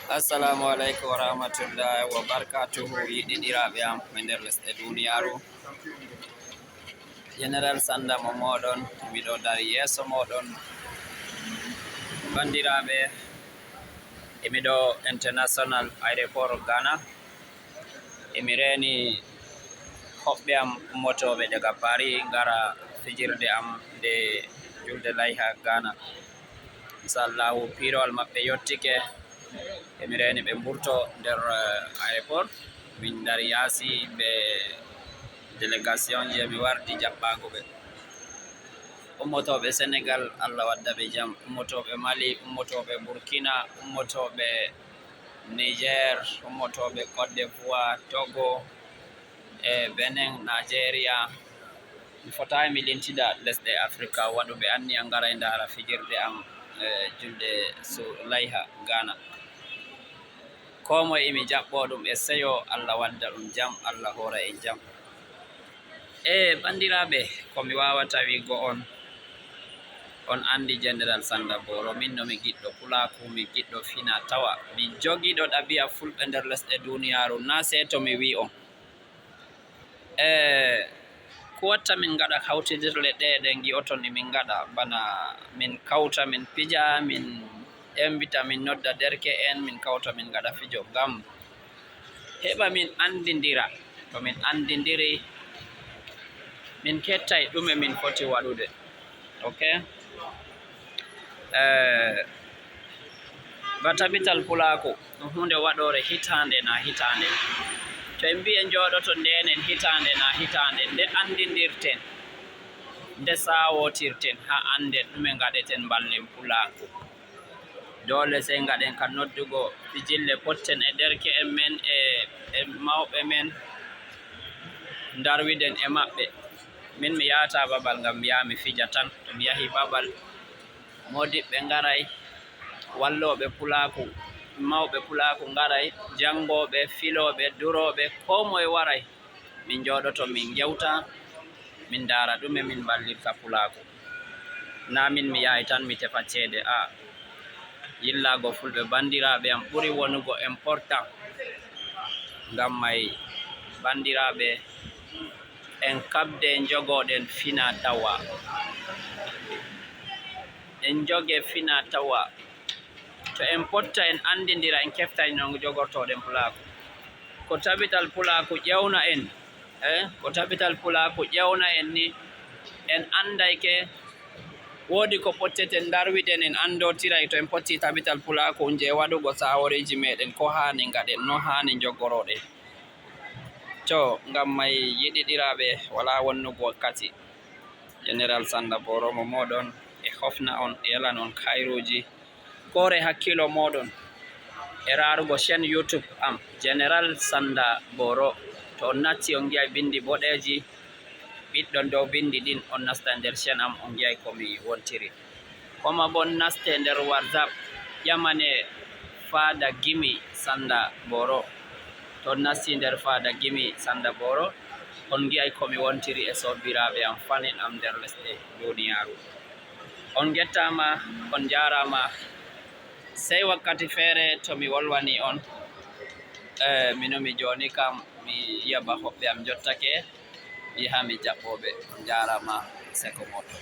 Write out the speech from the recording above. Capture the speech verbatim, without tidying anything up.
Assalamu aleykum wa rahmatullahi wa barakatuhu. Yiɗiɗiraaɓe am e nder lesɗe duniyaaru, General Sanda mo mooɗon, miɗo dari yeeso mooɗon. Banndiraaɓe, emi ɗo International Aéroport Ghana. Emi reeni hoɓɓe am ummotooɓe daga Paris ngara fijirde am nde julde layha Ghana. Inshallahu, piirowal maɓɓe yottike. Emi reeni ɓe mburto nder, eh, aéroport. Min dari yaasi be délégation je mi wardi jaɓɓaago ɓe. Ummotooɓe Senegal, Allah wadda ɓe jam. Ummotooɓe Mali, ummotooɓe Burkina, ummotooɓe Niger, ummotooɓe Côte d'Ivoire, Togo, e Benin, Nigeria. Mi fotaay mi lintida lesɗe Afrika waɗuɓe anniya ngara e ndaara fijirde am, e julde su-, layha Ghana. Koo moye emi jaɓɓoo ɗum e seyo, Allah wadda ɗum jam, Allah hoora en jam. E banndiraaɓe, ko mi waawata wi'go on, on anndi General Sanda Boro, min no mi giɗɗo pulaaku, mi giɗɗo fina tawa, mi jogiiɗo ɗabi'a fulɓe nder lesɗe duniyaaru, naa sey to mi wi'i on. E ko watta min ngaɗa hawtidirle ɗe, ɗe ngi'oton e min ngaɗa, bana min kawta, min pija, min embita, min nodda derke'en, min kawta, min ngaɗa fijo, ngam heɓa min anndindira. To min anndindiri, min kettay ɗume min foti waɗude. Ok? Eh, ba tabital pulaaku, ɗum huunde waɗoore hitaande na hitaande. To en mbi'i en njooɗoto ndeenen hitaande na hitaande, nde anndindirten, nde saawotirten, haa annden ɗume ngaɗeten mballen pulaaku. Doole sey ngaɗen ka noddugo fijille potten e derke'en men e, e mawɓe men, ndarwiden e maɓɓe. Min mi yahataa babal ngam mi yaha mi fija tan. To mi yahi babal, moodiɓɓe ngaray, wallooɓe pulaaku, mawɓe pulaaku ngaray, janngooɓe, filooɓe, durooɓe, koo moye waray. Min njooɗoto, min ngewta, min ndaara ɗume min mballirta pulaaku. Naa min mi yahay tan mi tefa ceede, a, yillaago fulɓe banndiraaɓe am ɓuri wonugo important. Ngam may banndiraaɓe, en kaɓde, njogoɗen fina tawa. En njoge fina tawa. To en potta, en anndindira, en keftay no jogortoɗen pulaaku. Ko tabital pulaaku ƴewna en, eh, ko tabital pulaaku ƴewna en ni, en anndayke, woodi ko potteten ndarwiden, en anndootiray to en potti tabital pulaaku je waɗugo saaworeeji meɗen, ko haani ngaɗen, no haani njogoroɗen. To, ngam may yiɗiɗiraaɓe, walaa wonnugo wakkati. General Sanda Boro mo mooɗon, e hofna on, e yalan on kayruuji. Koore hakkiilo mooɗon e raarugo chaîne YouTube am, General Sanda Boro. To on natti, on ngi'ay binndi boɗeeji, ɓiɗɗon dow binndi ɗin, on nasta nder chaîne am, on ngi'ay ko mi wontiri. Koma bo naste nder WhatsApp, ƴamane Faada Gimi Sanda Boro. To on nasti nder Faada Gimi Sanda Boro, on ngi'ay ko mi wontiri e soobiraaɓe am, fanin am nder lesɗe duniyaaru. On ngettaama, on njaaraama. Sey wakkati feere to mi wolwani on. Eh, mino mi jooni kam, mi yi'a ba hoɓɓe am njottake, mi yaha mi jaɓɓo ɓe. On njaaraama, seko mooɗon.